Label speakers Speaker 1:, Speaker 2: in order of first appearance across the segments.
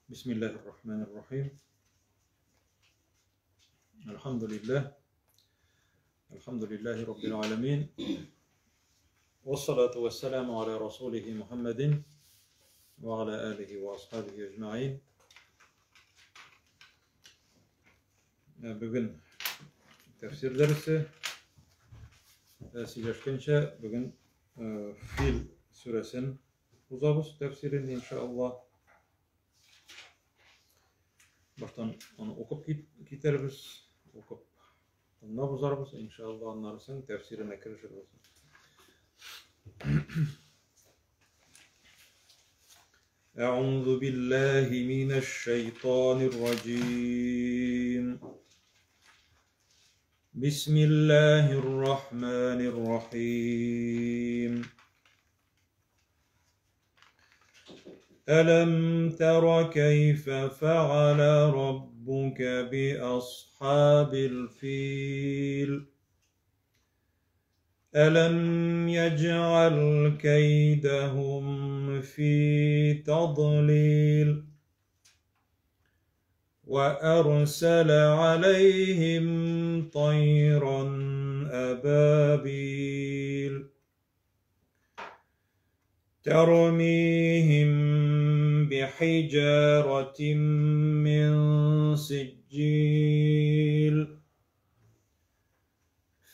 Speaker 1: Бисмиллахир рахманир рахим. Альхамдулиллах. Альхамдулиллахи раббил аламин. Вассалату вассаламу аля расулихи Мухаммадин ва аля алихи ва асхабихи аджмаин. Бүген тәфсир дәресе сөйләшкәнчә бүген Фил сүрәсен узабыз тәфсирен иншалла. Баштан аны укып китәрбез, укып тыңлап узарбыз, иншалла, аннары соң тәфсиренә керешербез. أعوذ بالله من الشيطان الرجيم بسم الله الرحمن الرحيم ألم تر كيف فعل ربك بأصحاب الفيل ألم يجعل كيدهم في تضليل وأرسل عليهم طيرا أبابيل ترميهم بحجارة من سجيل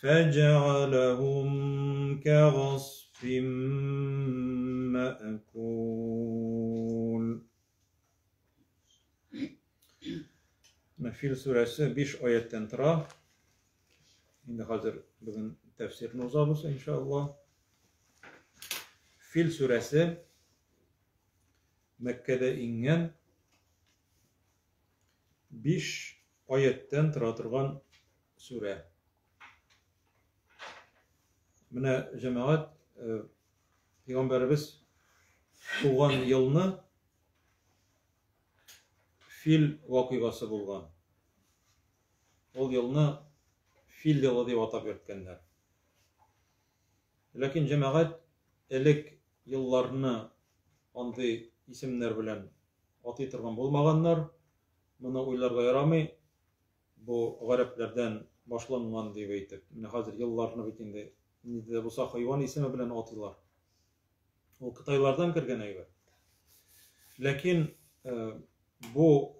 Speaker 1: فجعلهم كغصف مأكول. Фил сүрәсе 5 аяттан тора. Инде хәзер бүген тәфсирне узабыз, иншалла. Фил сүрәсе Мәккәдә иңгән 5 аяттан тора торган сүрә. Менә җәмәгать, пәйгамбәребез туган елны фил вакыйгасы булган. Ул елны фил елы дип атап йөрткәннәр. Ләкин җәмәгать элек елларны андый исемнәр белән атый торган булмаганнар. Моны уйларга ярамый. Бу гарәпләрдән башланган дип әйтеп. Менә хәзер елларны бит инде нинди дә булса хайван исеме белән атыйлар. Ул кытайлардан кергән әйбер. Ләкин бу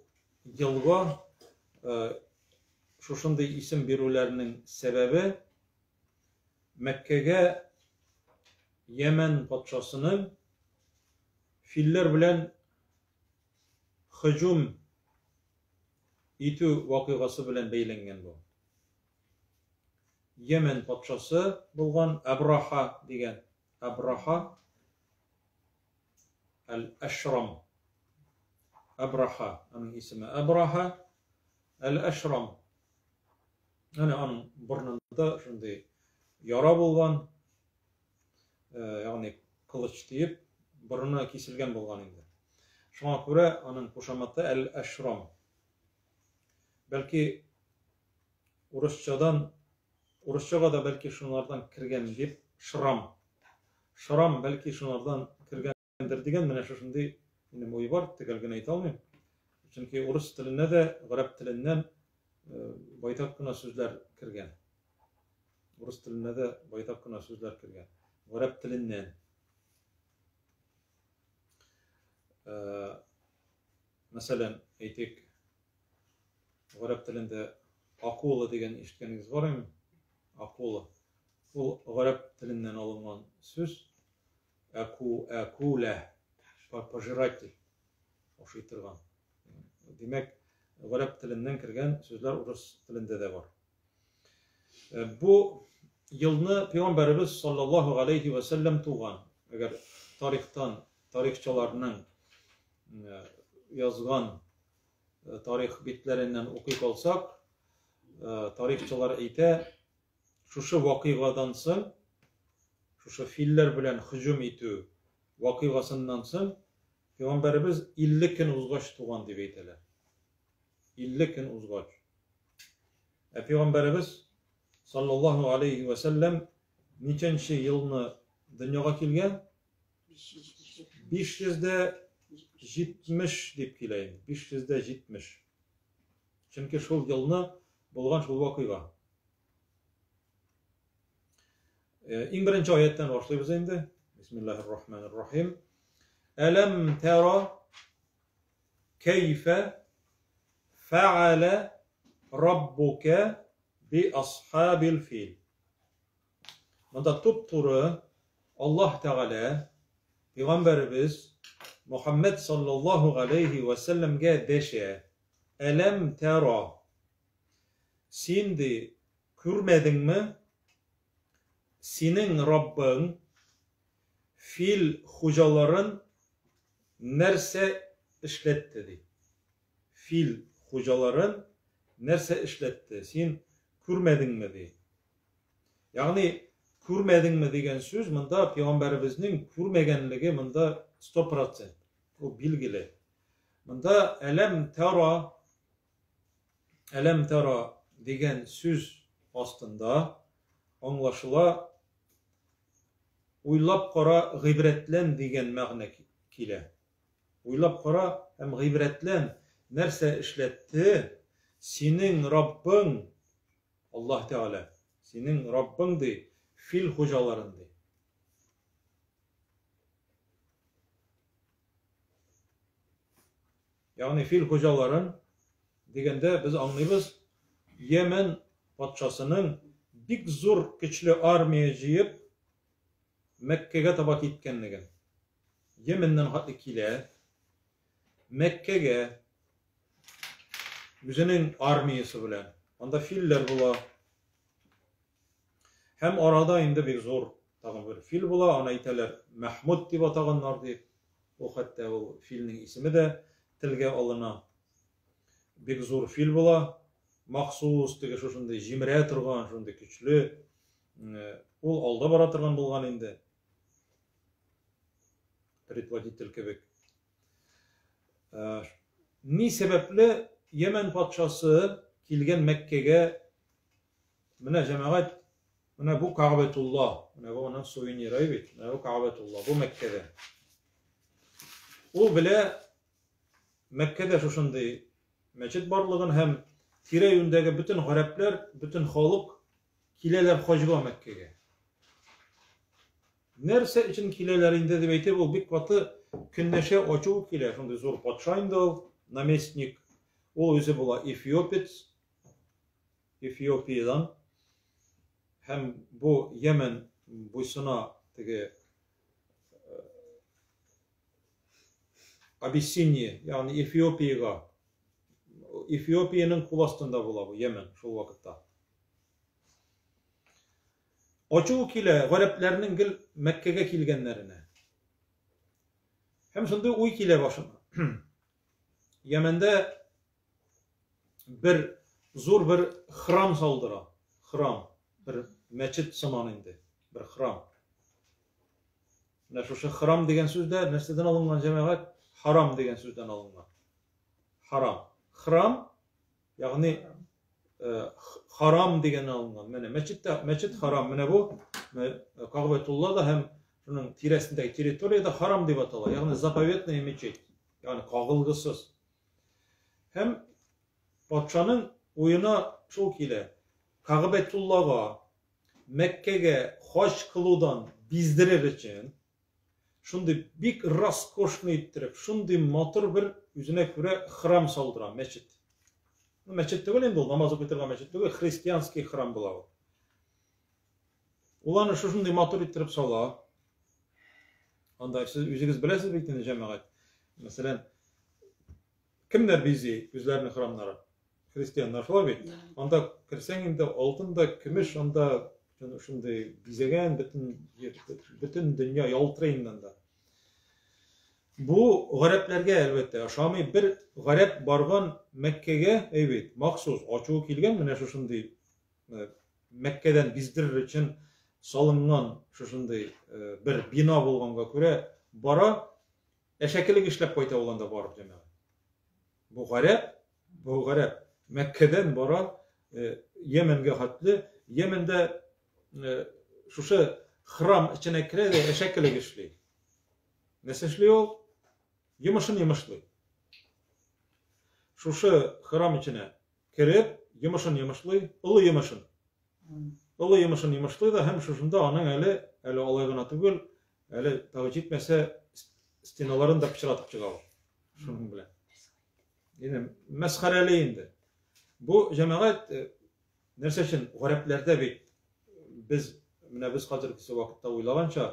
Speaker 1: елга шушындый исем бирүләренең сәбәбе Мәккәгә Йәмән патшасының филләр белән һөҗүм итү вакыйгасы белән бәйләнгән бу. Йәмән патшасы булган Абраха дигән Абраха Әл-Әшрам. Абраха, аның исеме Абраха Әл-Әшрам. Әнә аның борнында шундый яра булган, ягъни кылыч тиеп, борыны киселгән булган инде. Шуңа күрә аның кушаматы Әл-Әшрам. Бәлки урысчадан, урысчага да бәлки шунардан кергән дип, шрам. Шрам бәлки шунардан кергәндер дигән менә шушындый минем уй бар, төгәл генә әйтә алмыйм. Чөнки урыс теленә дә гарәп теленнән байтак кына сүзләр кергән. Урыс теленә дә байтак кына сүзләр кергән. Гарәп теленнән. Мәсәлән, әйтик, гарәп телендә акула дигән ишеткәнегез бар инде? Акула. Ул гарәп теленнән алынган сүз. Аку, акула, пожиратель, ашый торган. Димәк, гарәп теленнән кергән сүзләр урыс телендә дә бар. Бу елны Пәйгамбәребез саллаллаһу алейхи ва сәлләм туган. Әгәр тарихтан, тарихчыларның язган тарих битләреннән укый калсак, тарихчылар әйтә, шушы вакыйгадан соң, шушы филләр белән һөҗүм итү вакыйгасыннан соң, Пәйгамбәребез 50 көн узгач туган дип әйтәләр. 50 көн узгач. Ә Пәйгамбәребез саллаллаһу алейхи ва сәлләм ничәнче елны дөньяга килгән? 570 дип килә инде. 570. Чөнки шул елны булган шул вакыйга. Иң беренче аяттан башлыйбыз инде. Бисмиллаһир рахманир рахим. Әләм тара кәйфә фәалә раббука би асхабил фил. Монда туп-туры Аллаһ Тәгалә пәйгамбәребез Мухаммәд саллаллаһу галәйһи вә сәлләмгә дәшә. Әләм тара. Син ди, күрмәдеңме? Синең Раббың фил хуҗаларын нәрсә эшләтте ди. Фил хуҗаларын нәрсә эшләтте? Син күрмәдеңме ди. Ягъни күрмәдеңме дигән сүз монда пәйгамбәребезнең күрмәгәнлеге монда 100%. Ул билгеле. Монда әләм тара әләм тара дигән сүз астында аңлашыла уйлап кара, гыйбрәтлән дигән мәгънә килә. Уйлап кара һәм гыйбрәтлән, нәрсә эшләтте синең Раббың Аллаһ Тәгалә, синең Раббың ди, фил хуҗаларын ди. Ягъни фил хуҗаларын дигәндә без аңлыйбыз, Йемен патшасының бик зур көчле армия җыеп Мәккәгә таба киткәнлеген. Йеменнән хәтле килә, Мәккәгә үзенең армиясе белән. Анда филләр була. Һәм арада инде бик зур тагын бер фил була, аны әйтәләр Мәхмүд дип атаганнар дип. Ул хәтта ул филнең исеме дә телгә алына. Бик зур фил була, махсус теге шушындый җимерә торган, шундый көчле. Ул алда бара торган булган инде. Предводитель кебек. Ни сәбәпле Йәмән патшасы килгән Мәккәгә? Менә җәмәгать, менә бу Кәгъбәтулла, менә бу аның сувениры бит, менә бу Кәгъбәтулла, бу Мәккәдә. Ул белә Мәккәдә шушындый мәчет барлыгын һәм тирә-юньдәге бөтен гарәпләр, бөтен халык киләләр хаҗга Мәккәгә. Нәрсә өчен киләләр инде дип әйтеп, ул бик каты көнләшә, ачуы килә. Шундый зур патша инде ул, наместник. Ул үзе була эфиопец, Эфиопиядән. Һәм бу Йемен буйсына теге э, Абиссиния, ягъни Эфиопиягә, Эфиопиянең кул астында була бу Йемен шул вакытта. Ачуы килә гарәпләрнең гел Мәккәгә килгәннәренә. Һәм шундый уй килә башына. Йәмәндә бер зур бер храм салдыра. Храм, бер мәчет сыман инде, бер храм. Менә шушы храм дигән сүз дә нәрсәдән алынган, җәмәгать? Харам дигән сүздән алынган. Харам. Храм, ягъни э, харам дигәннән алынган. Менә мәчеттә мәчет харам. Менә бу Кагъбәтулла да һәм шуның тирәсендәге территориядә харам дип атала. Ягъни заповедная мечеть. Ягъни кагылгысыз. Һәм патшаның уена шул килә. Кагъбәтуллага Мәккәгә хаҗ кылудан биздерер өчен шундый бик роскошный иттереп, шундый матур бер үзенә күрә храм салдыра, мәчет. Ну, мәчет түгел инде ул, намаз укый торган мәчет түгел, христианский храм була ул. Ул аны шушындый матур иттереп сала. Анда сез үзегез беләсез бит инде, җәмәгать. Мәсәлән, кемнәр бизи үзләренең храмнарын? Христианнар шулай бит. Анда керсәң инде алтын да, көмеш анда шундый бизәгән, бөтен бөтен дөнья ялтырый инде анда. Бу гарәпләргә әлбәттә ошамый. Бер гарәп барган Мәккәгә, әй бит, махсус ачуы килгән менә шушындый э, Мәккәдән биздерер өчен салынган шушындый э, бер бина булганга күрә бара, әшәкелек эшләп кайта ул анда барып җәмәгать. Бу гарәп, бу гарәп Мәккәдән бара э, Йеменгә хәтле. Йемендә э, шушы храм эченә керә дә әшәкелек эшли. Нәрсә эшли ул? Йомышын йомышлый. Шушы храм эченә кереп, йомышын йомышлый, олы йомышын. Олы йомышын йомышлый да һәм шушында аның әле, әле алай гына түгел, әле тагы җитмәсә стеналарын да пычратып чыга ул. Шуның белән. Инде мәсхәрәле инде. Бу җәмәгать э, нәрсә өчен гарәпләрдә бит без менә без хәзерге вакытта уйлаганча,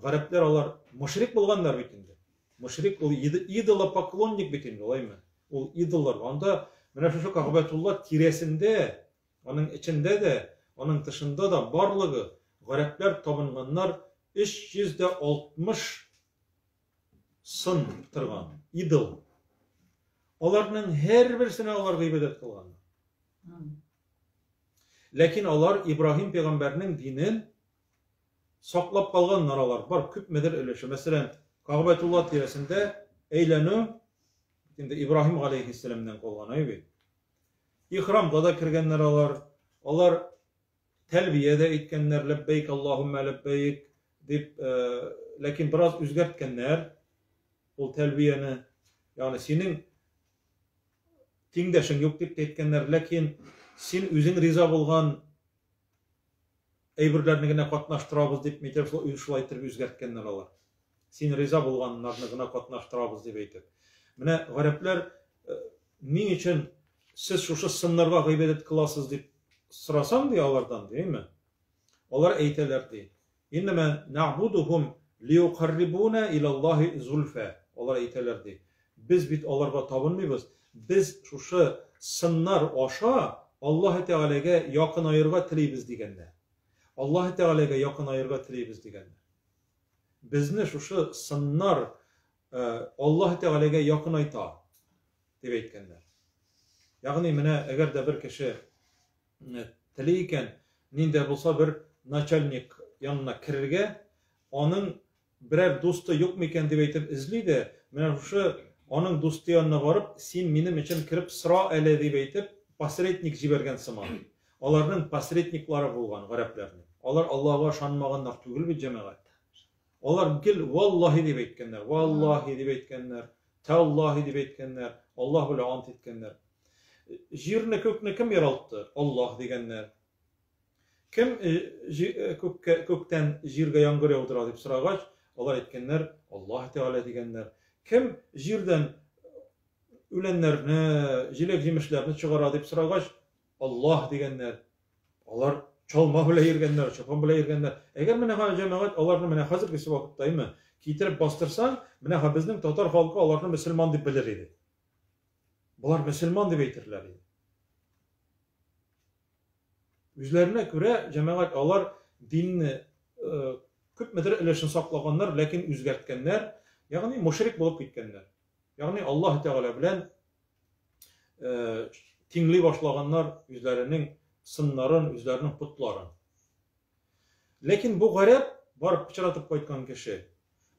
Speaker 1: гарәпләр алар мушрик булганнар бит инде. Мушрик ул идолопоклонник бит инде, алаймы? Ул идоллар. Анда менә шушы Кәгъбәтулла тирәсендә, аның эчендә дә, аның тышында да барлыгы гарәпләр табынганнар 360 сын торган, идол. Аларның һәрберсенә алар гыйбадәт кылганнар. Ләкин алар Ибраһим пәйгамбәрнең динен саклап калганнар алар, бар күпмедер өлеше. Мәсәлән, Кәгъбәтулла тирәсендә әйләнү инде Ибраһим галәйһиссәламнән калган, әй бит. Ихрамга да кергәннәр алар. Алар тәлбия дә әйткәннәр, ләббәйк Аллаһуммә ләббәйк дип, э, ләкин бераз үзгәрткәннәр ул тәлбияне. Ягъни синең тиңдәшең юк дип әйткәннәр, ләкин син үзең риза булган әйберләрне генә катнаштырабыз дип әйтеп, шулай итеп үзгәрткәннәр алар. Син риза булганнарны гына катнаштырабыз дип әйтеп. Менә гарәпләр э, ни өчен сез шушы сыннарга гыйбадәт кыласыз дип сорасаң ди алардан, димме? Алар әйтәләр ди. Иннәмә нәгъбудухум лиюкаррибуна илаллаһи зульфа. Алар әйтәләр ди. Без бит аларга табынмыйбыз. Без шушы сыннар аша Аллаһ Тәгаләгә якынаерга телибез дигәннәр. Аллаһ Тәгаләгә якынаерга телибез дигәннәр. Безне шушы сыннар Аллаһ Тәгаләгә якынайта дип әйткәннәр. Ягъни менә әгәр дә бер кеше тели икән, нинди булса бер начальник янына керергә, аның берәр дусты юк микән дип әйтеп эзли дә, менә шушы аның дусты янына барып, син минем өчен кереп сора әле дип әйтеп, посредник җибәргән сыман. Аларның посредниклары булган гарәпләрнең. Алар Аллаһга ышанмаганнар түгел бит, җәмәгать. Алар гел валлаһи дип әйткәннәр, валлаһи дип әйткәннәр, тәллаһи дип әйткәннәр, Аллаһ белән ант иткәннәр. Җирне, күкне кем яралтты? Аллаһ дигәннәр. Кем э, э, күккә, күктән җиргә яңгыр яудыра дип сорагач, алар әйткәннәр, Аллаһ Тәгалә дигәннәр. Кем җирдән үләннәрне, җиләк-җимешләрне чыгара дип сорагач, Аллаһ дигәннәр. Алар чалма белән йөргәннәр, чапан белән йөргәннәр. Әгәр менә җәмәгать аларны менә хәзергесе вакытта әйме, китереп бастырсаң, менә безнең татар халкы аларны мөселман дип белер иде. Болар мөселман дип әйтерләр иде. Үзләренә күрә, җәмәгать, алар динне э, күпмедер өлешен саклаганнар, ләкин үзгәрткәннәр, ягъни мушрик булып киткәннәр. Ягъни Аллаһ Тәгалә белән э, тиңли башлаганнар үзләренең сыннарын, үзләренең потларын. Ләкин бу гарәп барып пычратып кайткан кеше,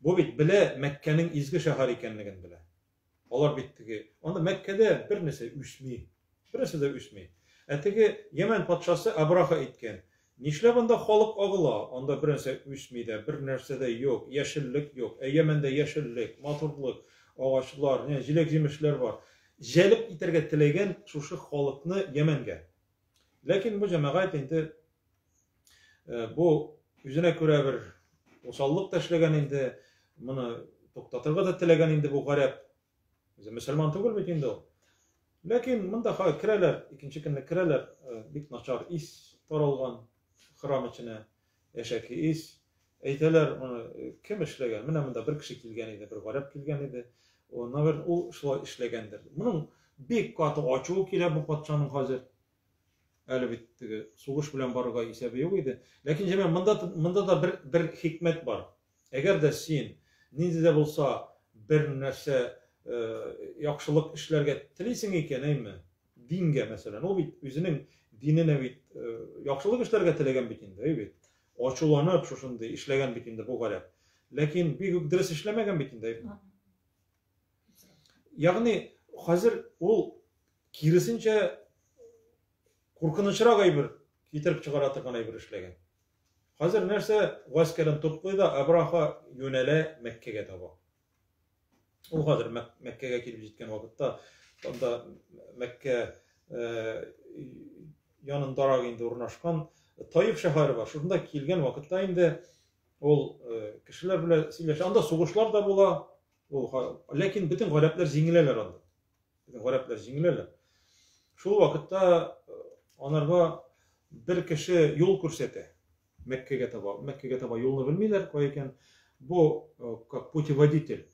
Speaker 1: бу бит белә Мәккәнең изге шәһәр икәнлеген белә. Алар бит теге, анда Мәккәдә бер нәрсә үсми. Бер нәрсә дә үсми. Ә теге Йәмән патшасы Абраха әйткән, Нишләп анда халык агыла? Анда бер нәрсә үсми дә, бер нәрсә дә юк, яшеллек юк. Ә Йәмәндә яшеллек, матурлык, агачлар, не, җиләк-җимешләр бар. Җәлеп итәргә теләгән шушы халыкны Йәмәнгә. Ләкин бу җәмәгать инде э, бу үзенә күрә бер усаллык та эшләгән инде, моны туктатырга да теләгән инде бу гарәп. Үзе мөселман түгел бит инде ул. Ләкин монда керәләр, икенче көнне керәләр, э, бик начар ис таралган храм эченә, әшәке ис. Әйтәләр, моны э, кем эшләгән? Менә монда бер кеше килгән иде, бер гарәп килгән иде. Наверное, ул шулай эшләгәндер. Моның бик каты ачуы килә бу патшаның хәзер. Әле бит теге сугыш белән барырга исәбе юк иде. Ләкин җәмә монда монда да бер бер хикмәт бар. Әгәр дә син нинди дә булса бер нәрсә э, яхшылык эшләргә телисең икән, әйме? Дингә мәсәлән, ул бит үзенең диненә бит э, яхшылык эшләргә теләгән бит инде, әй бит. Ачуланып шушындый эшләгән бит инде бу гарәп. Ләкин бик үк дөрес эшләмәгән бит инде, әйме? Ягъни хәзер ул киресенчә куркынычрак әйбер китереп чыгара торган әйбер эшләгән. Хәзер нәрсә, гаскәрен туплый да Әбраха юнәлә Мәккәгә таба. Ул хәзер Мәккәгә килеп җиткән вакытта, анда Мәккә янындарак инде урнашкан Таиф шәһәре бар. Шунда килгән вакытта инде ул кешеләр белән сөйләшә. Анда сугышлар да була. Ул ләкин бөтен гарәпләр җиңеләләр анда. Бөтен гарәпләр җиңеләләр. Шул вакытта анарга бер кеше юл күрсәтә. Мәккәгә таба. Мәккәгә таба юлны белмиләр, кая икән. Бу как путеводитель.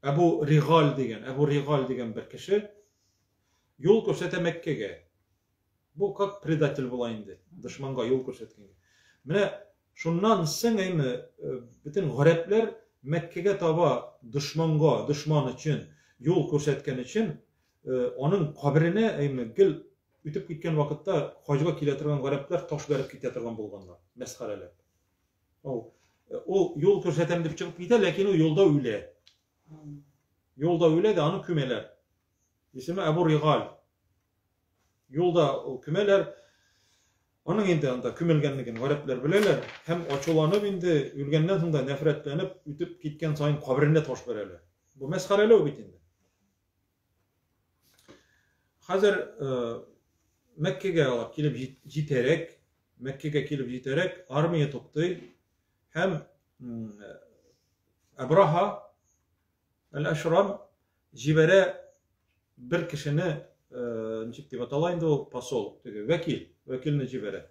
Speaker 1: Әбу Ригаль дигән, Әбу Ригаль дигән бер кеше юл күрсәтә Мәккәгә. Бу как предатель була инде, дошманга юл күрсәткәнгә. Менә шуннан соң әйме бөтен гарәпләр Мәккәгә таба дошманга, дошман өчен юл күрсәткән өчен аның каберенә әйме гел үтеп киткән вакытта хаҗга килә торган гарәпләр таш бәреп китә торган булганнар, мәсхәрәләп. Ул, ул юл күрсәтәм дип чыгып китә, ләкин ул юлда үлә. Юлда үлә дә аны күмәләр. Исеме Әбу Ригаль. Юлда ул күмәләр. Аның инде анда күмелгәнлеген гарәпләр беләләр һәм ачуланып инде үлгәннән соң да нәфрәтләнеп үтеп киткән саен каберенә таш бәрәләр. Бу мәсхәрәләү бит инде. Хәзер Мәккәгә алар килеп җитәрәк, Мәккәгә килеп җитәрәк армия туктый һәм Әбраһа Әл-Әшрам җибәрә бер кешене, ничек дип атала инде ул, посол, теге вәкил, вәкилне җибәрә.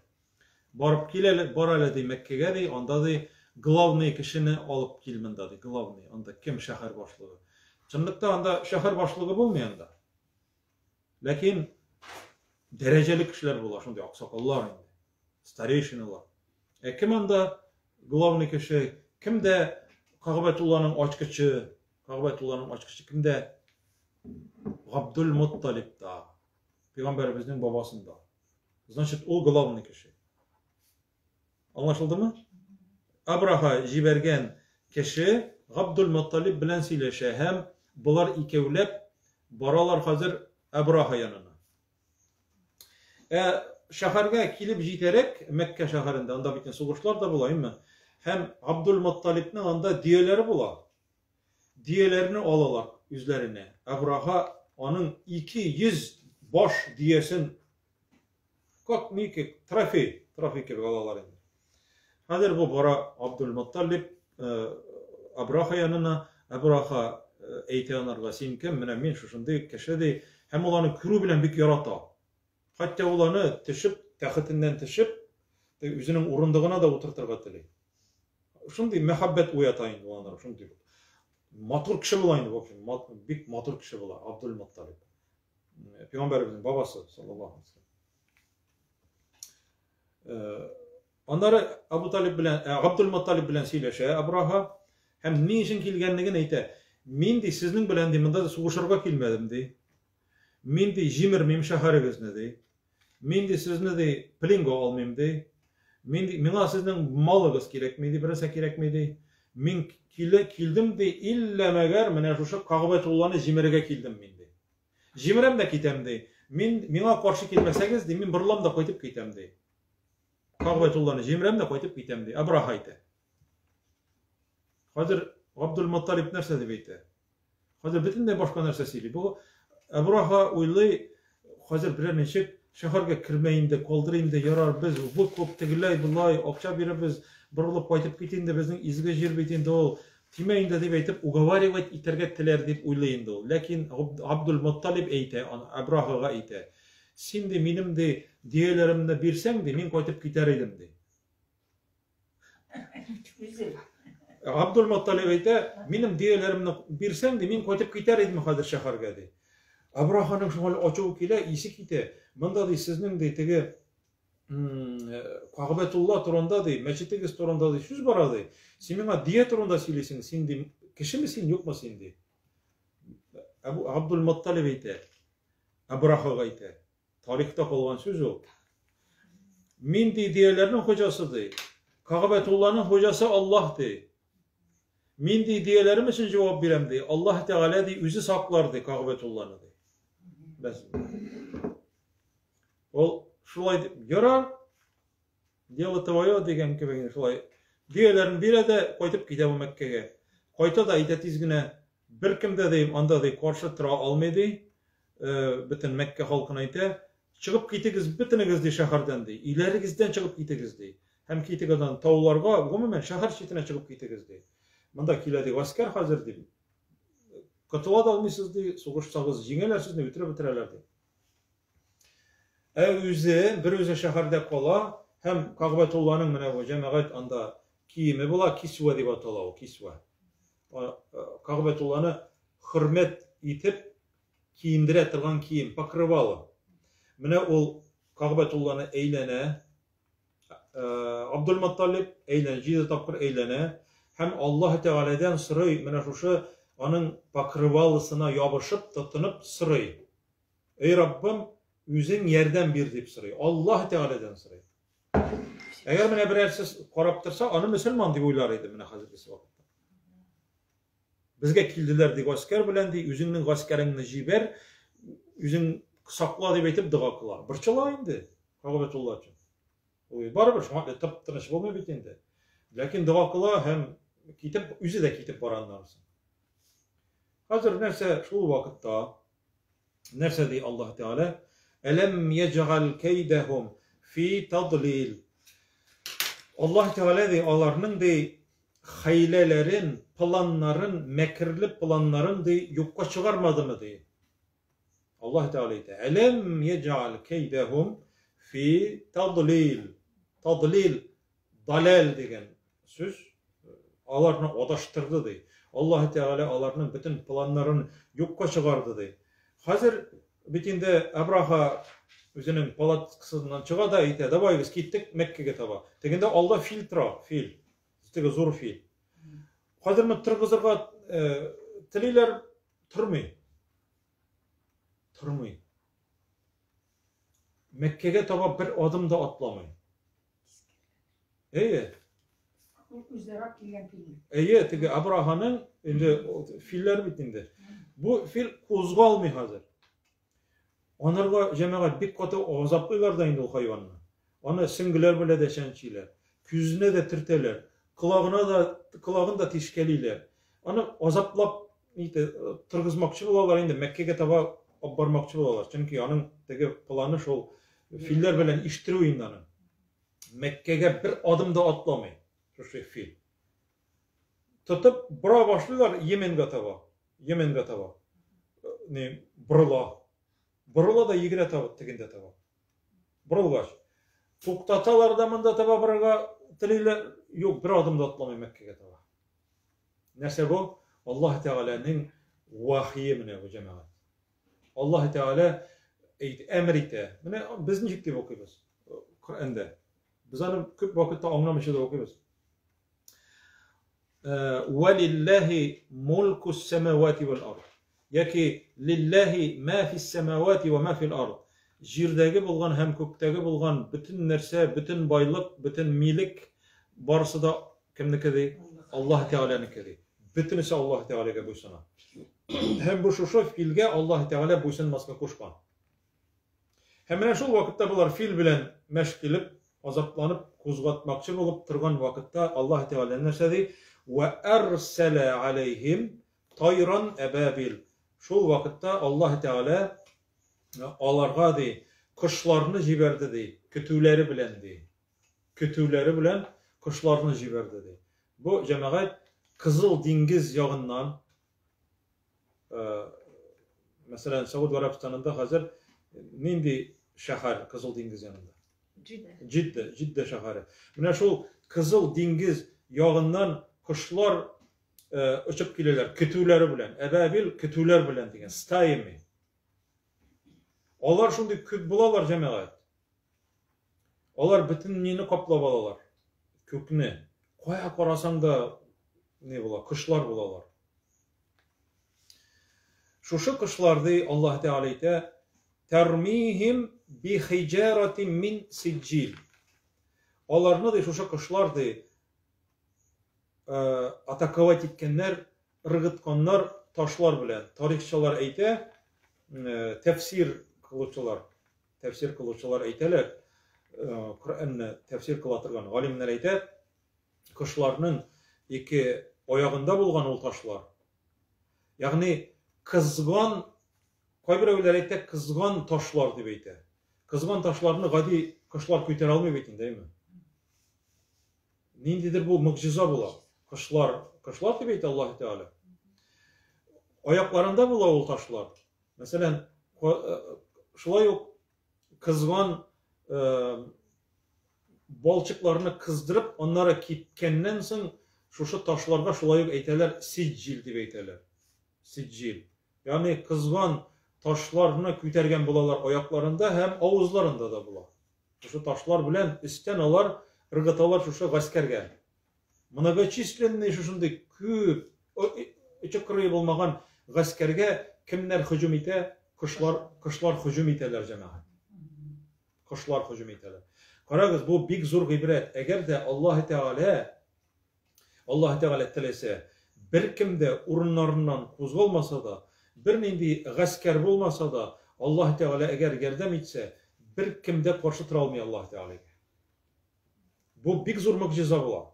Speaker 1: Барып кил әле, бар әле ди Мәккәгә ди, анда ди главный кешене алып кил монда ди, главный, анда кем шәһәр башлыгы. Чынлыкта анда шәһәр башлыгы булмый анда. Ләкин дәрәҗәле кешеләр була, шундый аксакаллар инде, старейшиналар. Ә кем анда главный кеше, кемдә Кагъбәтулланың ачкычы, Кагъбәтулланың ачкычы кемдә? Габдул Мутталибта, пәйгамбәребезнең бабасында. Значит, ул главный кеше. Аңлашылдымы? Абраха җибәргән кеше Габдул Мутталиб белән сөйләшә һәм болар икәүләп баралар хәзер Абраха янына. Ә шәһәргә килеп җитәрәк, Мәккә шәһәрендә, анда бит сугышлар да була, әйме? Һәм Абдул Мутталибның анда дөяләре була. Дөяләрне алалар үзләренә. Абраха аның 200 баш дөясен как некий трофей, трофей кебек алалар инде. Хәзер бу бара Абдул Мутталиб Абраха янына, Абраха әйтә анарга, син кем? Менә мин шушындый кеше ди. Һәм ул аны күрү белән бик ярата. Хәтта ул аны төшеп, тәхетеннән төшеп, үзенең урындыгына да утыртырга тели. Шундый мәхәббәт уята инде ул анарга, шундый матур кеше була инде, в общем, бик матур кеше була Абдул Мутталиб. Пәйгамбәребезнең бабасы, саллаллаһу алейһи вәсәлләм. Аннары Абу Талиб белән, Габдул Мутталиб белән сөйләшә Абраһа һәм ни өчен килгәнлеген әйтә. Мин ди сезнең белән ди монда сугышырга килмәдем ди. Мин ди җимермим шәһәрегезне ди. Мин ди сезне ди пленга алмыйм ди. Мин ди миңа сезнең малыгыз кирәкми ди, бернәрсә кирәкми ди. Мин киле килдем ди, иллә мәгәр менә шушы Кагъбәтулланы җимерергә килдем мин ди. Җимерәм дә китәм ди. Мин миңа каршы килмәсәгез ди, мин борылам да кайтып китәм ди. Кагъбәтулланы җимерәм дә кайтып китәм ди. Абраһа әйтә. Хәзер Габдул Мутталиб нәрсә дип әйтә? Хәзер бөтенләй башка нәрсә сөйли. Бу Әбраһа уйлый, хәзер берәр ничек шәһәргә кермә инде, калдыр инде, ярар, без выкуп, тегеләй, болай, акча бирербез, борылып кайтып кит инде, безнең изге җир бит инде ул, тимә инде дип әйтеп, уговаривать итәргә теләр дип уйлый инде ул. Ләкин Абдул Мутталиб әйтә, Әбраһага әйтә, син ди, минем ди, дөяләремне бирсәң ди, мин кайтып китәр идем ди. Абдул Мутталиб әйтә, минем дөяләремне бирсәң, ди, мин кайтып китәр идем хәзер шәһәргә, ди. Абраханың шуңа ачуы килә, исе китә. Монда ди сезнең ди теге Кагъбәтулла турында ди, мәчетегез турында ди сүз бара ди. Син миңа дөя турында сөйлисең, син ди, кешеме син, юкмы син ди. Әбу Абдул Мутталиб әйтә, Абрахага әйтә. Тарихта калган сүз ул. Мин ди дөяләрнең хуҗасы ди. Кагъбәтулланың хуҗасы Аллаһ ди. Мин ди дөяләрем өчен җавап бирәм ди. Аллаһ Тәгалә ди үзе саклар ди Кагъбәтулланы ди. Бәс. Ул шулай дип ярар. Дело твое дигән кебек инде шулай. Дөяләрен бирә дә кайтып китә бу Мәккәгә. Кайта да әйтә тиз генә, беркем дә ди, анда ди каршы тора алмый ди. Бөтен Мәккә халкына әйтә, чыгып китегез бөтенегез ди шәһәрдән ди. Өйләрегездән чыгып китегез ди. Һәм китегез аннан тауларга, гомумән шәһәр читенә чыгып китегез ди. Монда килә ди гаскәр хәзер ди. Котыла да алмыйсыз ди, сугышсагыз җиңәләр сезне, үтереп бетерәләр ди. Ә үзе, бер үзе шәһәрдә кала һәм Кагъбәтулланың менә бу җәмәгать анда киеме була, кисвә дип атала ул, кисвә. Кагъбәтулланы хөрмәт итеп киендерә торган кием, покрывало. Менә ул Кагъбәтулланы әйләнә, Абдулматталиб әйләнә, җиде тапкыр әйләнә һәм Аллаһ Тәгаләдән сорый, менә шушы аның покрывалосына ябышып, тотынып сорый. Эй Раббым, үзең ярдәм бир дип сорый. Аллаһ Тәгаләдән сорый. Әгәр менә берәрсе карап торса, аны мөселман дип уйлар иде менә хәзерге вакытта. Безгә килделәр ди гаскәр белән ди, үзеңнең гаскәреңне җибәр, үзең сакла дип әйтеп дога кыла. Борчыла инде Кагъбәтулла өчен. Ул барыбер шуңа тып-тыныч булмый бит инде. Ләкин дога кыла һәм китеп, үзе дә китеп бара аннан соң. Хәзер нәрсә шул вакытта Нәрсә ди Аллаһ Тәгалә? Әләм яҗгал кәйдәһум фи тадлил. Аллаһ Тәгалә ди, аларның ди хәйләләрен, планнарын, мәкерле планнарын ди юкка чыгармадымы ди. Аллаһ Тәгалә әйтә: Әләм яҗгал кәйдәһум фи тадлил. Тадлил, даләл дигән сүз аларны адаштырды ди. Аллаһ Тәгалә аларның бөтен планнарын юкка чыгарды ди. Хәзер бит инде Абраха үзенең палаткасыннан чыга да әйтә, давай без киттек Мәккәгә таба. Тегендә алда фил тора, фил. Теге зур фил. Хәзер моны торгызырга телиләр, тормый. Тормый. Мәккәгә таба бер адым да атламый. Әйе.
Speaker 2: Ул үзләре алып килгән филме?
Speaker 1: Әйе, теге Абраханың инде филләр бит инде. Бу фил кузгалмый хәзер. Анарга җәмәгать бик каты азаплыйлар да инде ул хайванны. Аны сөңгеләр белән дә чәнчиләр, күзенә дә төртәләр, колагына да колагын да тишкәлиләр. Аны азаплап нитә торгызмакчы булалар инде, Мәккәгә таба алып бармакчы булалар. Чөнки аның теге планы шул филләр белән иштерү инде аны. Мәккәгә бер адым да атламый шушы фил. Тотып бора башлыйлар Йеменгә таба. Йеменгә таба. Не, борыла. Борыла да йөгерә таба, тегендә таба. Борылгач. Туктаталар да монда таба барырга телиләр. Юк, бер адым да атламый Мәккәгә таба. Нәрсә бу? Аллаһ Тәгаләнең вахие менә бу җәмәгать. Аллаһ Тәгалә әмер итә. Менә без ничек дип укыйбыз Коръәндә? Без аны күп вакытта аңламыйча да укыйбыз. Валиллаһи мулку самавати вал ард. Яки лиллаһи ма фис самавати ва ма фил ард. Җирдәге булган һәм күктәге булган бөтен нәрсә, бөтен байлык, бөтен милек барысы да кемнеке ди? Аллаһ Тәгаләнеке ди. Бөтенесе Аллаһ Тәгаләгә буйсына. Һәм бу шушы филгә Аллаһ Тәгалә буйсынмаска кушкан. Һәм менә шул вакытта болар фил белән мәш килеп, азапланып, кузгатмакчы булып торган вакытта Аллаһ Тәгалә нәрсә ди? Ва арсала алейхим тайран әбабил. Шул вакытта Аллаһ Тәгалә аларга ди, кошларны җибәрде ди, көтүләре белән ди. Көтүләре белән кошларны җибәрде ди. Бу җәмәгать Кызыл диңгез ягыннан, мәсәлән, Сауд Гарәбстанында хәзер нинди шәһәр Кызыл диңгез янында?
Speaker 2: Җиддә.
Speaker 1: Җиддә, Җиддә шәһәре. Менә шул Кызыл диңгез ягыннан кошлар очып киләләр, көтүләре белән. Әбәбил көтүләр белән дигән, стаями. Алар шундый күп булалар, җәмәгать. Алар бөтен нине каплап алалар. Күкне. Кая карасаң да ни була, кошлар булалар. Шушы кошлар ди Аллаһ Тәгалә әйтә, Тәрмихим би хиҗаратин мин сиҗил. Аларны ди шушы кошлар ди атаковать иткәннәр, ыргытканнар ташлар белән. Тарихчылар әйтә, тәфсир кылучылар, тәфсир кылучылар әйтәләр. Коръәнне тәфсир кыла торган галимнәр әйтә, кошларның ике аягында булган ул ташлар. Ягъни кызган, кайберәүләр әйтә, кызган ташлар дип әйтә. Кызган ташларны гади кошлар күтәрә алмый бит инде, әйме? Ниндидер бу могҗиза була. Кошлар, кошлар дип әйтә Аллаһ Тәгалә. Аякларында була ул ташлар. Мәсәлән, шулай ук кызган балчыкларны кыздырып, аннары кипкәннән соң шушы ташларга шулай ук әйтәләр сиджил дип әйтәләр. Сиджил. Ягъни кызган ташларны күтәргән булалар аякларында һәм авызларында да була. Шушы ташлар белән өстән алар ыргыталар шушы гаскәргә. Многочисленный шушындый күп, очы кырые булмаган гаскәргә кемнәр һөҗүм итә? Кошлар, кошлар һөҗүм итәләр, җәмәгать. Кошлар һөҗүм итәләр. Карагыз, бу бик зур гыйбрәт. Әгәр дә Аллаһ Тәгалә Аллаһ Тәгалә теләсә, беркем дә урыннарыннан кузгалмаса да, бернинди гаскәр булмаса да, Аллаһ Тәгалә әгәр ярдәм итсә, беркем дә каршы тора алмый Аллаһ Тәгаләгә. Бу бик зур могҗиза була.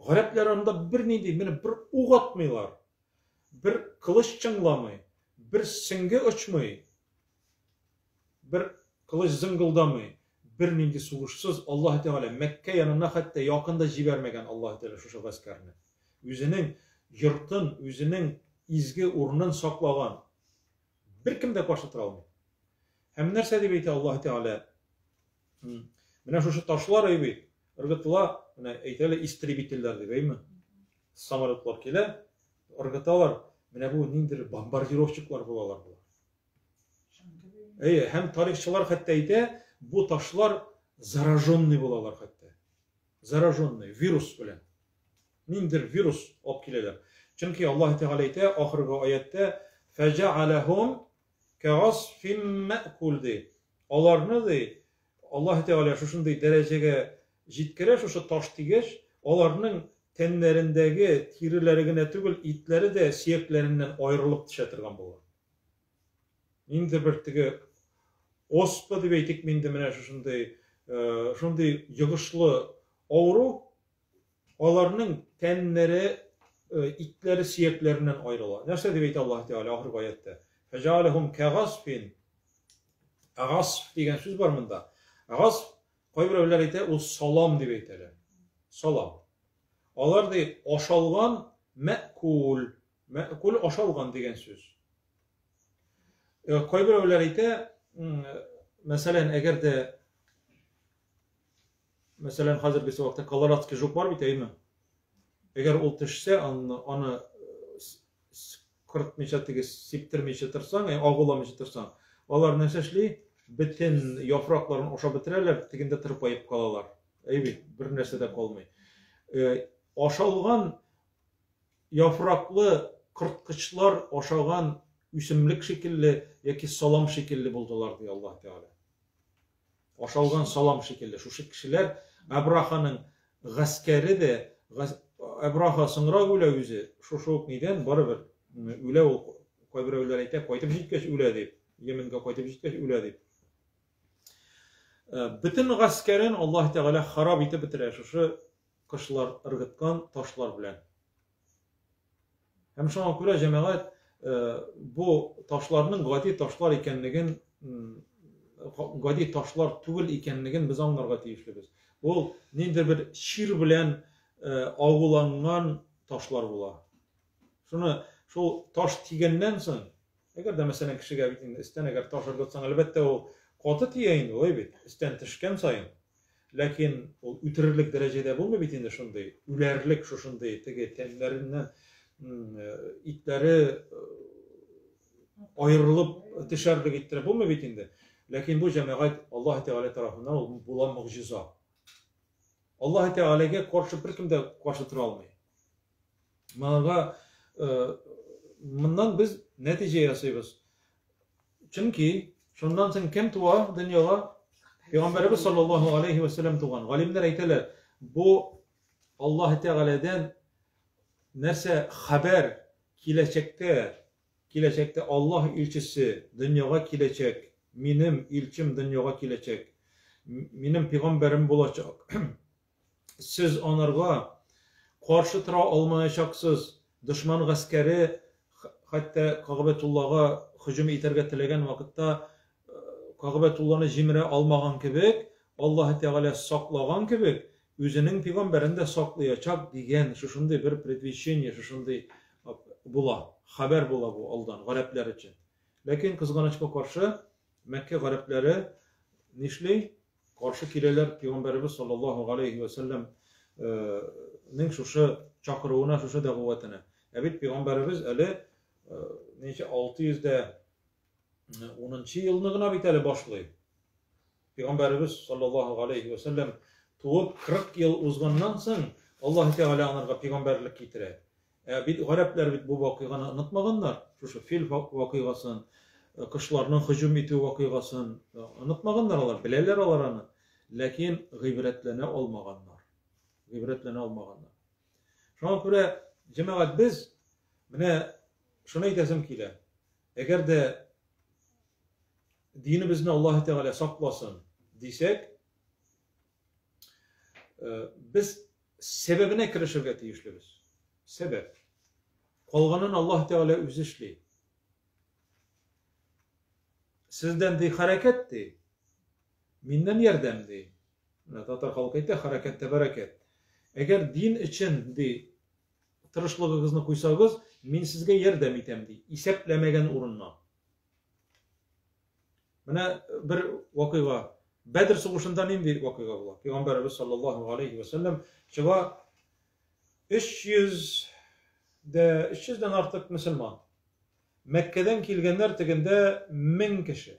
Speaker 1: Гарәпләр анда бернинди, менә бер ук атмыйлар, бер кылыч чыңламый, бер сеңге очмый. Бер кылыч зыңгылдамый, бернинди сугышсыз Аллаһ Тәгалә Мәккә янына хәтта якын да җибәрмәгән Аллаһ Тәгалә шушы гаскәрне. Үзенең йортын, үзенең изге урынын саклаган. Беркем дә каршы тора алмый. Һәм нәрсә дип әйтә Аллаһ Тәгалә? Менә шушы ташлар әй бит, ыргытыла, менә әйтәләр истребительләр дип, әйме? Самолетлар килә, ыргыталар. Менә бу ниндидер бомбардировщиклар булалар болар. Әйе, һәм тарихчылар хәтта әйтә, бу ташлар зараженный булалар хәтта. Зараженный, вирус белән. Ниндер вирус алып киләләр. Чөнки Аллаһ Тәгалә әйтә ахыргы аятта, фәҗәаләһум кәгасфим мәкул ди. Аларны ди, Аллаһ Тәгалә шушындый дәрәҗәгә җиткерә, шушы таш тигәч, аларның тәннәрендәге тиреләре генә түгел, итләре дә сөякләреннән аерылып төшә торган була. Инде бер теге оспа дип әйтик инде менә шушындый шундый йогышлы авыру аларның тәннәре итләре сөякләреннән аерыла. Нәрсә дип әйтә Аллаһ Тәгалә ахыргы аятта? Фәҗаләһум кәгасфин. Гасф дигән сүз бар монда. Гасф кайберәүләр әйтә, ул салам дип әйтәләр. Салам. Алар ди ашалган мәкул. Мәкул ашалган дигән сүз. Кайберәүләр әйтә, мәсәлән, әгәр дә мәсәлән, хәзерге вакытта колорадский жук бар бит, әйеме? Әгәр ул төшсә, аны, аны кыртмыйча теге сиптермичә торсаң, агуламыйча торсаң, алар нәрсә эшли? Бөтен яфракларын ашап бетерәләр, тегендә тырпаеп калалар. Әй бит, бер нәрсә дә калмый. Ашалган Яфраклы корткычлар ашаган үсемлек шикелле яки салам шикелле булдылар, ди Аллаһ Тәгалә. Ашалган салам шикелле. Шушы кешеләр Әбраханың гаскәре дә, Әбраха соңрак үлә үзе, шушы ук нидән, барыбер үлә ул, кайберәүләр әйтә, кайтып җиткәч үлә дип, Йеменгә кайтып җиткәч үлә дип. Бөтен гаскәрен Аллаһ Тәгалә харап итеп бетерә шушы кошлар ыргыткан ташлар белән. Һәм шуңа күрә җәмәгать бу ташларның гади ташлар икәнлеген, гади ташлар түгел икәнлеген без аңларга тиешлебез. Ул ниндидер бер чир белән агуланган ташлар була. Шуны шул таш тигәннән соң, әгәр дә мәсәлән кешегә бит инде өстән әгәр таш ыргытсаң, әлбәттә ул каты тия инде, алай бит, өстән төшкән саен. Ләкин ул үтерерлек дәрәҗәдә булмый бит инде шундый, үләрлек шушындый теге тәннәреннән итләре аерылып төшәрлек иттереп булмый бит инде. Ләкин бу җәмәгать Аллаһ Тәгалә тарафыннан ул була могҗиза. Аллаһ Тәгаләгә каршы беркем дә каршы тора алмый. Моңа моннан без нәтиҗә ясыйбыз. Чөнки шуннан соң кем туа дөньяга? Пәйгамбәребез саллаллаһу алейхи ва сәлләм туган. Галимнәр әйтәләр, бу Аллаһ Тәгаләдән нәрсә хәбәр киләчәктә, киләчәктә Аллаһ илчесе дөньяга киләчәк, минем илчем дөньяга киләчәк. Минем пигамбәрем булачак. Сез анарга каршы тора алмаячаксыз. Дошман гаскәре хәтта Кагъбәтуллага һөҗүм итәргә теләгән вакытта Кагъбәтулланы җимерә алмаган кебек, Аллаһы Тәгалә саклаган кебек, үзенең пигамбәрен дә саклыячак дигән шушындый бер предвещение, шушындый була, хәбәр була бу алдан гарәпләр өчен. Ләкин кызганычка каршы, Мәккә гарәпләре нишли? Каршы киләләр пигамбәребез саллаллаһу галәйһи вә сәлләм нең шушы чакыруына, шушы дәгъватына. Ә бит пигамбәребез әле ничә 610 елны гына бит әле башлый. Пигамбәребез саллаллаһу галәйһи вә сәлләм туып 40 ел узганнан соң Аллаһ Тәгалә анарга пигамбәрлек китерә. Ә бит гарәпләр бит бу вакыйганы онытмаганнар. Шушы фил вакыйгасын, кошларның һөҗүм итү вакыйгасын онытмаганнар алар, беләләр алар аны. Ләкин гыйбрәтләнә алмаганнар. Гыйбрәтләнә алмаганнар. Шуңа күрә, җәмәгать, без менә шуны әйтәсем килә. Әгәр дә динебезне Аллаһ Тәгалә сакласын дисәк, без сәбәбенә керешергә тиешлебез. Сәбәп. Калганын Аллаһ Тәгалә үзе эшли. Сездән ди хәрәкәт ди, миннән ярдәм ди. Менә татар халкы әйтә, хәрәкәттә бәрәкәт. Әгәр дин өчен ди тырышлыгыгызны куйсагыз, мин сезгә ярдәм итәм ди, исәпләмәгән урыннан. Менә бер вакыйга. Бәдр сугышында нинди вакыйга була? Пәйгамбәребез саллаллаһу алейхи ва сәлләм чыга 300 дә 300 дән артык мөселман. Мәккәдән килгәннәр тегендә 1000 кеше.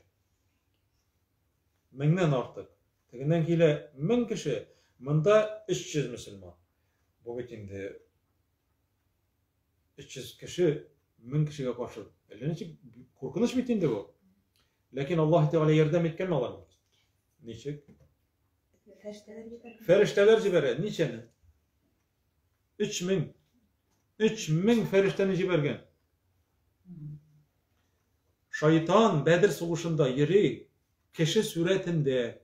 Speaker 1: Меңнән артык. Тегеннән килә 1000 кеше, монда 300 мөселман. Бу бит инде 300 кеше 1000 кешегә каршы. Әллә ничек куркыныч бит инде бу. Ләкин Аллаһ Тәгалә ярдәм иткән аларга. Ничек?
Speaker 3: Фәрештәләр җибәрә.
Speaker 1: Фәрештәләр җибәрә. Ничәне? 3000. 3000 фәрештәне җибәргән. Шайтан Бәдер сугышында йөри, кеше сурәтендә.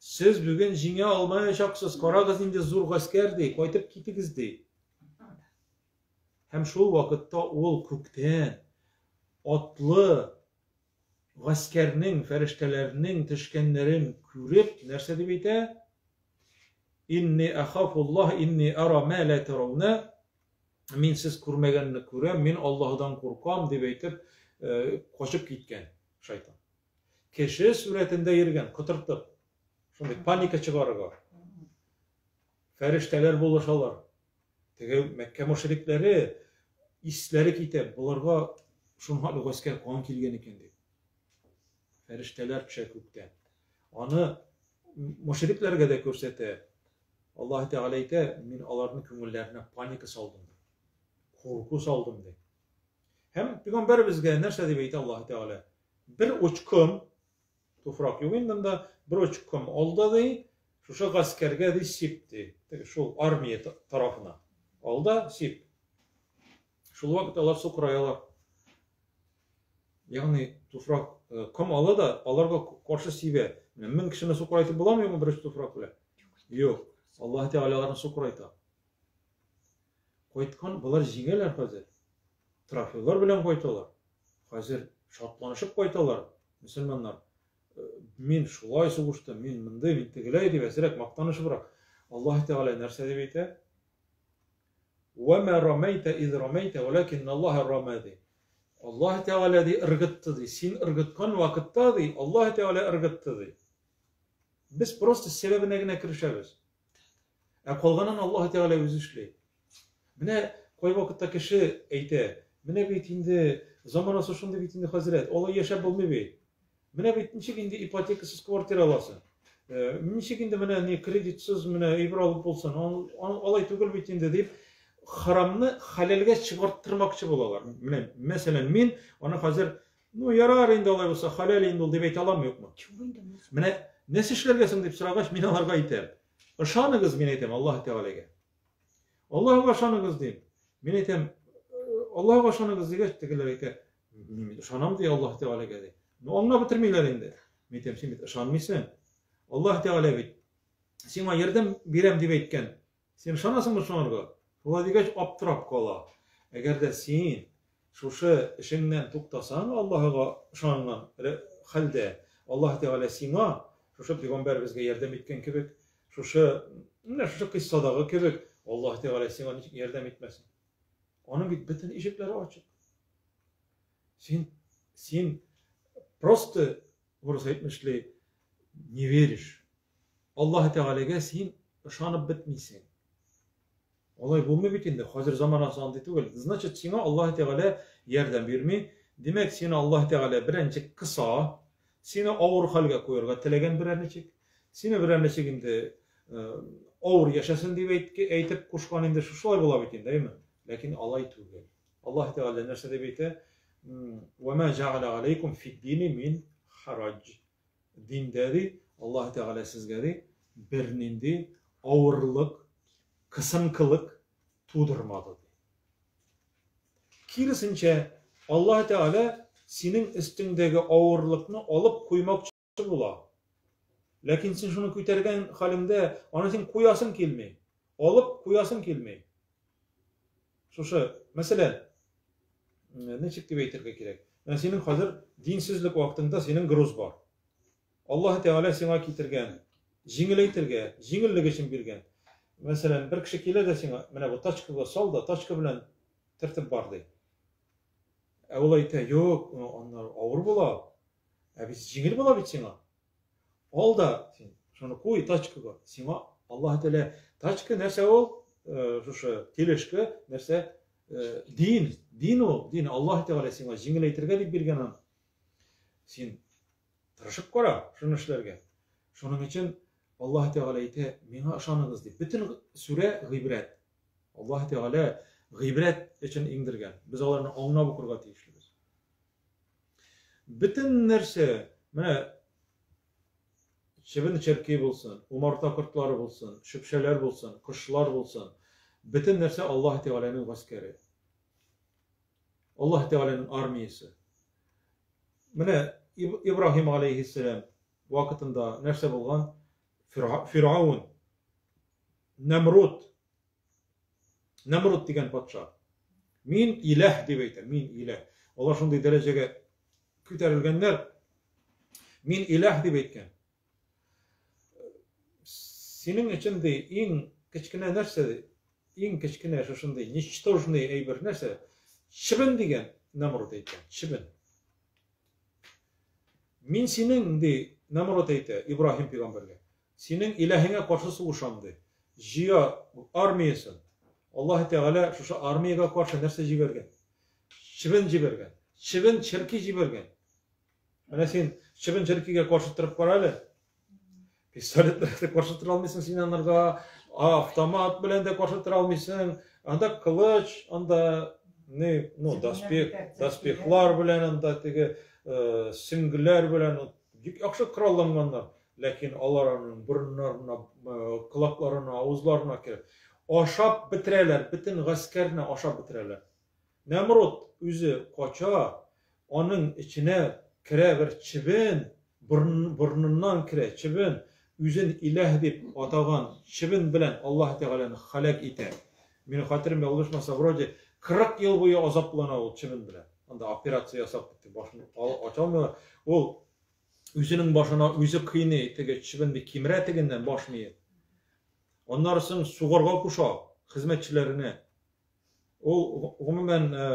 Speaker 1: Сез бүген җиңә алмаячаксыз, карагыз нинди зур гаскәр ди, кайтып китегез ди. Һәм шул вакытта ул күктән атлы гаскәрнең, фәрештәләрнең төшкәннәрен күреп, нәрсә дип әйтә? Инни ахафуллаһ, инни ара ма ла таравна. Мин сез күрмәгәнне күрәм, мин Аллаһыдан куркам, дип әйтеп, качып киткән шайтан. Кеше сурәтендә йөргән, котыртып, шундый паника чыгарырга. Фәрештәләр булышалар. Теге Мәккә мөшрикләре исләре китә, боларга шуңа гаскәр кан килгән икән дип. Фәрештәләр төшә күктән. Аны мөшрикләргә дә күрсәтә. Аллаһ Тәгалә әйтә, мин аларның күңелләренә паника салдым ди. Курку салдым ди. Һәм пәйгамбәребезгә нәрсә дип әйтә Аллаһ Тәгалә? Бер уч ком, туфрак юк инде анда, бер уч ком ал да ди, шушы гаскәргә ди сип ди. Теге шул армия тарафына. Ал да сип. Шул вакыт алар сукыраялар. Ягъни туфрак ком ала да аларга каршы сибә. Менә 1000 кешене сукырайтып буламы юкмы бер уч туфрак белән? Юк. Аллаһ Тәгалә аларны сукырайта. Кайткан, болар җиңәләр хәзер. Трофейлар белән кайталар. Хәзер шатланышып кайталар мөселманнар. Мин шулай сугыштым, мин мондый, мин тегеләй дип әзрәк мактанышыбрак. Аллаһ Тәгалә нәрсә дип әйтә? Ва ма рамайта из рамайта, валакин Аллаһ рама ди. Аллаһ Тәгалә ди ыргытты ди. Син ыргыткан вакытта ди, Аллаһ Тәгалә ыргытты ди. Без просто сәбәбенә генә керешәбез. Ә калганын Аллаһ Тәгалә үзе эшли. Менә кайвакытта кеше әйтә, менә бит инде заманасы шундый бит инде, хәзрәт, алай яшәп булмый бит. Менә бит ничек инде ипотекасыз квартира аласың? Ничек инде менә ни кредитсыз менә әйбер алып булсын? Алай түгел бит инде дип, харамны хәләлгә чыгарттырмакчы булалар. Менә мәсәлән, мин аны хәзер, ну ярар инде алай булса, хәләл инде ул дип әйтә аламмы, юкмы? Менә нәрсә эшләргә соң дип сорагач, мин аларга әйтәм. Ышаныгыз, мин әйтәм, Аллаһ Тәгаләгә. Аллаһуга ышаныгыз дим. Мин әйтәм, Аллаһуга ышаныгыз дигәч, тегеләр әйтә, мин бит ышанам ди Аллаһ Тәгаләгә ди. Ну, аңлап бетермиләр инде. Мин әйтәм, син бит ышанмыйсың. Аллаһ Тәгалә бит сиңа ярдәм бирәм дип әйткән. Син ышанасыңмы шуңарга? Шулай дигәч, аптырап кала. Әгәр дә син шушы эшеңнән туктасаң, Аллаһыга ышанган хәлдә, Аллаһ Тәгалә сиңа шушы пәйгамбәребезгә ярдәм иткән кебек, шушы менә шушы кыйссадагы кебек, Аллаһ Тәгалә сиңа ничек ярдәм итмәсен? Аның бит бөтен ишекләре ачык. Син син просто урыс әйтмешли не веришь. Аллаһ Тәгаләгә син ышанып бетмисең. Алай булмый бит инде, хәзер заманасы андый түгел. Значит, сиңа Аллаһ Тәгалә ярдәм бирми. Димәк, сине Аллаһ Тәгалә берәр ничек кыса, сине авыр хәлгә куярга теләгән берәр ничек. Сине берәр ничек инде авыр яшәсен дип әйтеп кушкан инде, шулай була бит инде, әйме? Ләкин алай түгел. Аллаһ Тәгалә нәрсә дип әйтә? Ва ма җәгәлә галәйкум фид-дини мин хараҗ. Диндә ди, Аллаһ Тәгалә сезгә ди, бернинди авырлык, кысынкылык тудырмады ди. Киресенчә, Аллаһ Тәгалә синең өстеңдәге авырлыкны алып куймакчы була. Ләкин син шуны күтәргән хәлеңдә, аны син куясың килми. Алып куясың килми. Шушы, мәсәлән, ничек дип әйтергә кирәк? Менә синең хәзер динсезлек вакытыңда синең груз бар. Аллаһ Тәгалә сиңа китергән, җиңеләйтергә, җиңеллек өчен биргән. Мәсәлән, бер кеше килә дә сиңа, менә бу тачкага сал да, тачка белән тертеп бар ди. Ә ул әйтә, юк, аннары авыр була. Ә бит җиңел була бит сиңа. Ал да син шуны куй тачкага. Сиңа Аллаһ Тәгалә тачка нәрсә ул? Э, шушы тележка нәрсә? Э, дин, дин ул, дин Аллаһ Тәгалә сиңа җиңеләйтергә дип биргән аны. Син тырышып кара шуны эшләргә. Шуның өчен Аллаһ Тәгалә әйтә, миңа ышаныгыз дип. Бөтен сүрә гыйбрәт. Аллаһ Тәгалә гыйбрәт өчен иңдергән. Без аларны аңлап укырга тиешлебез. Бөтен нәрсә, менә чебен-черки булсын, умарта кортлары булсын, шөпшәләр булсын, кошлар булсын, бөтен нәрсә Аллаһ Тәгаләнең гаскәре. Аллаһ Тәгаләнең армиясе. Менә Ибраһим алейһиссәлам вакытында нәрсә булган? Фиргавн, Нәмруд Нәмруд дигән патша. Мин иләһ дип әйтә, мин иләһ. Алар шундый дәрәҗәгә күтәрелгәннәр. Мин иләһ дип әйткән. Синең өчен ди иң кечкенә нәрсә ди, иң кечкенә шушындый ничтожный әйбер нәрсә? Чебен дигән Нәмруд әйткән, чебен. Мин синең ди Нәмруд әйтә Ибраһим пәйгамбәргә. Синең иләһеңә каршы сугышам, ди. Җыя армиясен. Аллаһ Тәгалә шушы армиягә каршы нәрсә җибәргән? Чебен җибәргән. Чебен черки җибәргән. Менә син чебен черкигә каршы торып кара әле. Пистолет белән дә каршы тора алмыйсың син анарга, автомат белән дә каршы тора алмыйсың. Анда кылыч, анда не, ну, доспех, доспехлар белән анда теге э, сөңгеләр белән бик яхшы коралланганнар. Ләкин алар аның борыннарына, колакларына, авызларына кереп, ашап бетерәләр, бөтен гаскәрне ашап бетерәләр. Нәмруд үзе кача, аның эченә керә бер чебен, борыныннан керә чебен, үзен иләһ дип атаган чебен белән Аллаһ Тәгаләне халәк итә. Минем хәтерем ялгышмаса, вроде 40 ел буе азаплана ул чебен белән. Анда операция ясап башын ача алмыйлар. Ул Үзенең башына үзе кыйный, теге чебен бик кимерә тегеннән баш мие. Аннары соң сугарга куша хезмәтчеләренә. Ул гомумән э,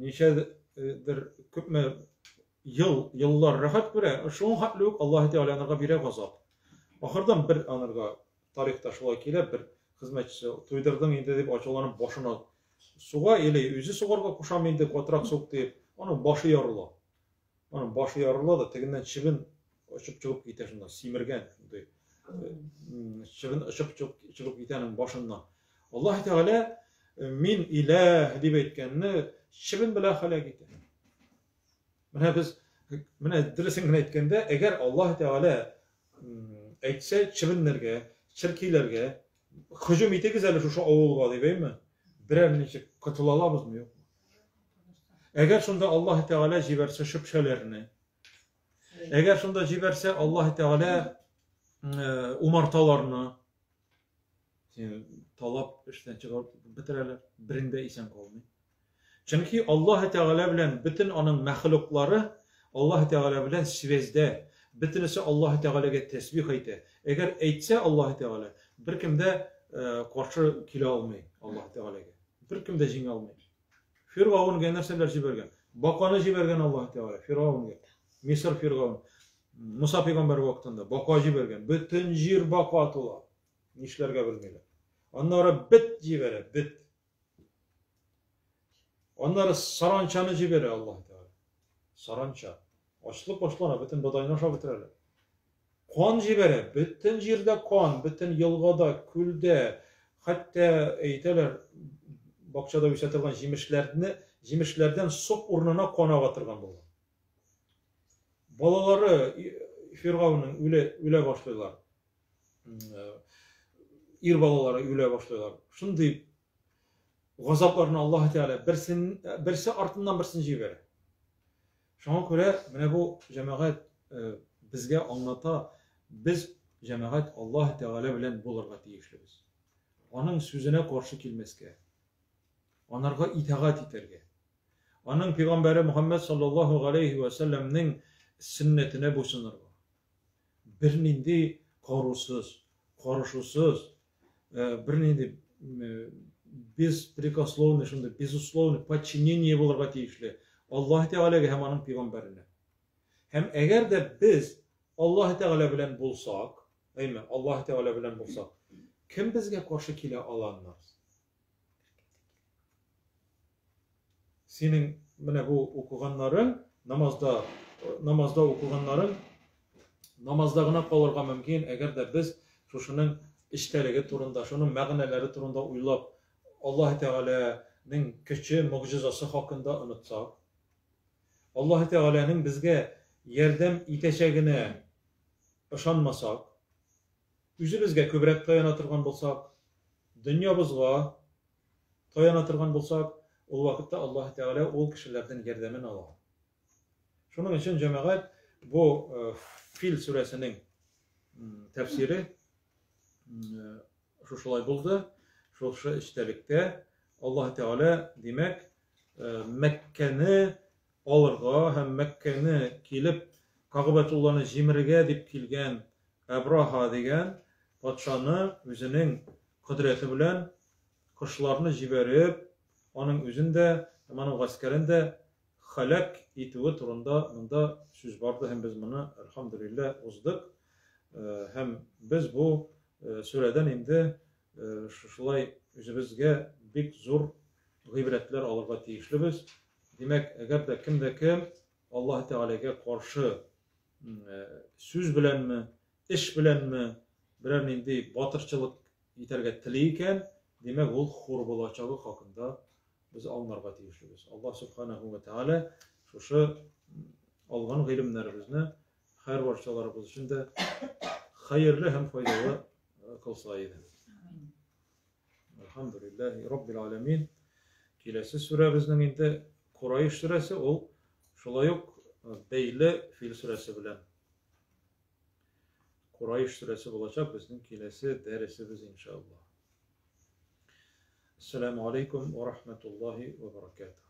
Speaker 1: ничәдер күпме ел, еллар рәхәт күрә, шуның хәтле үк Аллаһ Тәгалә анарга бирә газап. Ахырдан бер анарга тарихта шулай килә, бер хезмәтчесе туйдырдың инде дип ачуланып башына суга или үзе сугарга кушам инде, катырак сук дип, аның башы ярыла. Аның башы ярыла да, тегеннән чебен очып чыгып китә шунда, симергән шундый. Чебен очып чыгып китә аның башыннан. Аллаһ Тәгалә мин иләһ дип әйткәнне чебен белән халәк итә. Менә без менә дөресен генә әйткәндә, әгәр Аллаһ Тәгалә әйтсә чебеннәргә, черкиләргә һөҗүм итегез әле шушы авылга дип, әйме? Берәр ничек котыла алабызмы, юкмы? Әгәр шунда Аллаһ Тәгалә җибәрсә шөпшәләрне, әгәр шунда җибәрсә Аллаһ Тәгалә умарталарны талап эштән чыгарып бетерәләр, берендә исән калмый. Чөнки Аллаһ Тәгалә белән бөтен аның мәхлуклары Аллаһ Тәгалә белән связьдә, бөтенесе Аллаһ Тәгаләгә тәсбих әйтә. Әгәр әйтсә Аллаһ Тәгалә, беркем дә каршы килә алмый Аллаһ Тәгаләгә. Беркем дә җиңә алмый. Фиргавенгә нәрсәләр җибәргән? Баканы җибәргән Аллаһ Тәгалә Фиргавенгә. Мисыр Фиргавен. Муса пәйгамбәр вакытында бака җибәргән. Бөтен җир бака тула. Нишләргә белмиләр. Аннары бет җибәрә, бет. Аннары саранчаны җибәрә Аллаһ Тәгалә. Саранча. Ачлык башлана, бөтен бодайны ашап бетерәләр. Кан җибәрә, бөтен җирдә кан, бөтен елгада, күлдә, хәтта әйтәләр, бакчада үсә торган җимешләрне, җимешләрдән сок урынына кан ага торган булган. Балалары Фиргавнның үлә, үлә башлыйлар. Ир балалары үлә башлыйлар. Шундый газапларны Аллаһ Тәгалә берсен, берсе артыннан берсен җибәрә. Шуңа күрә менә бу җәмәгать безгә аңлата, без җәмәгать Аллаһ Тәгалә белән булырга тиешлебез. Аның сүзенә каршы килмәскә. Анарга итагать итәргә. Аның пәйгамбәре Мухаммәд саллаллаһу галәйһи вә сәлләмнең сөннәтенә буйсынырга. Бернинди карусыз, карышусыз, бернинди беспрекословный, шундый безусловный подчинение булырга тиешле Аллаһ Тәгаләгә һәм аның пәйгамбәренә. Һәм әгәр дә без Аллаһ Тәгалә белән булсак, әйме, Аллаһ Тәгалә белән булсак, кем безгә каршы килә ала аннары? Синең менә бу укыганнарың, намазда, намазда укыганнарың намазда гына калырга мөмкин, әгәр дә без шушының эчтәлеге турында, шуның мәгънәләре турында уйлап, Аллаһ Тәгаләнең көче, могҗизасы хакында онытсак, Аллаһ Тәгаләнең безгә ярдәм итәчәгенә ышанмасак, үзебезгә күбрәк таяна торган булсак, дөньябызга таяна торган булсак, ул вакытта Аллаһ Тәгалә ул кешеләрдән ярдәмен ала. Шуның өчен, җәмәгать, бу Фил сүрәсенең тәфсире шушылай булды. Шушы эчтәлектә Аллаһ Тәгалә, димәк, Мәккәне алырга һәм Мәккәне килеп Кагъбәтулланы җимерергә дип килгән Әбраһа дигән патшаны үзенең кодрәте белән кошларны җибәреп, аның үзен дә һәм аның гаскәрен дә һәлак итүе турында монда сүз барды һәм без моны, әлхәмдүлилләһ, уздык. Һәм без бу сүрәдән инде шушылай үзебезгә бик зур гыйбрәтләр алырга тиешлебез. Димәк, әгәр дә кем дә кем Аллаһ Тәгаләгә каршы сүз беләнме, эш беләнме берәр нинди батырчылык итәргә тели икән, димәк, ул хур булачагы хакында без аңларга тиешлебез. Аллаһ Субханаһу ва Тәгалә шушы алган гыйлемнәребезне һәр барчаларыбыз өчен дә хәерле һәм файдалы кылса иде. Әлхәмдүлилләһи Раббил аләмин. Киләсе сүрә безнең инде Курайш сүрәсе, ул шулай ук бәйле Фил сүрәсе белән. Курайш сүрәсе булачак безнең киләсе дәресебез иншаллаһ. Ассаламу алейкум ва рахматуллахи ва баракатух.